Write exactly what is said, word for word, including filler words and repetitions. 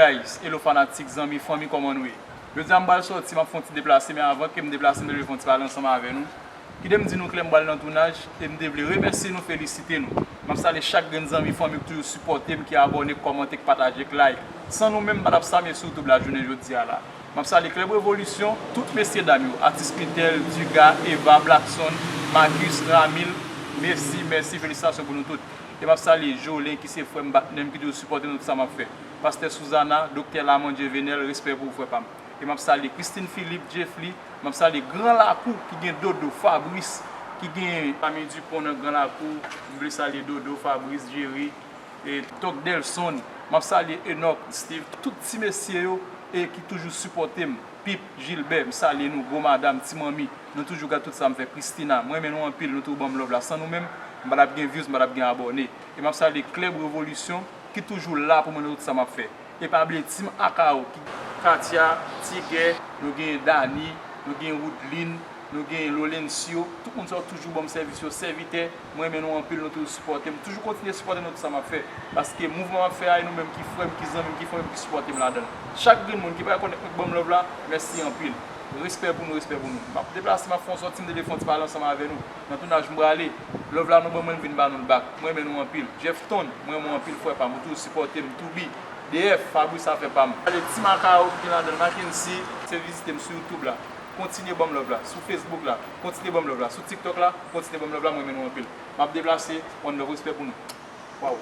Guys, hello fanatik, zanmi, fanmi, kòman nou ye? Jodi a m pral sòti, m ap fè yon ti deplase, men avan ke m deplase, m te vle fè yon ti pale ansanm avè nou. Kite m di nou klè, m pral nan tounaj, e m te vle remèsye nou, felisite nou. M ap salye chak grenn zanmi, fanmi ki toujou sipòte m, ki abòne, ki kòmante, ki pataje, ki like. San nou menm, m pa t ap sa m ye sou YouTube la jounen jodi a la. M ap salye Club Revolution, tout mesye dam yo, atis Mitel, Duga, Eva, Blackson, Marcus, Ramil, mèsi, mèsi, felisitasyon pou nou tout. E m ap salye Jolin ki se frè m, patnè m, ki toujou sipòte m nan tout sa m ap fè. Pastè Suzana, Doktè Lamond Jevenel, respè pou ou frè pa m. E m ap salye Christine Philippe, Jeffly, m ap salye Gran Lakou ki gen Dodo, Fabrice, ki gen Camille Dupont nan Gran Lakou, m vle salye Dodo, Fabrice, Jerry, e Tok Delson, m ap salye Enoch, Steve, tout ti mesye yo e ki toujou sipòte m. Pip, Gilbert, m salye nou, gwo madanm, ti manmi, nou toujou gad tout sa m fè, Christina, m renmen nou anpil, nou toujou ban m love la, san nou menm, m pa t ap gen views, m pa t ap gen abòne. E m ap salye Club Revolution ki toujou la pou mwen nan tout sa m ap fè. E pa bliye Team Akao, ki Katia, Tigè, nou gen Dani, nou gen Woodline, nou gen Lolencio, tout moun sa yo toujou ban m sèvis yo, sèvitè, mwen renmen nou anpil, nou toujou sipòte m, toujou kontinye sipòte m nan tout sa m ap fè, paske mouvman m ap fè a, e nou menm ki frè m, ki zanmi m, ki fanmi m, ki sipòte m ladan l. Chak grenn moun ki pa rekonèt mwen, ki ban m love la, mèsi anpil. Respè pou nou, respè pou nou. M ap deplase, m ap fè yon sòti, m te vle fè yon ti pale ansanm avè nou. Nan tounaj m prale, love la nou ban mwen, m vin ba nou l back. Mwen renmen nou anpil. Jeffton, mwen renmen w anpil frè pa m, ou toujou sipòte m, Toubi, D F, Fabrice afè pa m. Ale Team Akao ki gen ladan l, Mackenzie, se vizite m sou YouTube la. Kontinye ban m love la, sou Facebook la, kontinye ban m love la, sou TikTok la, kontinye ban m love la, mwen renmen nou anpil. M ap deplase, one love, respè pou nou. Waw.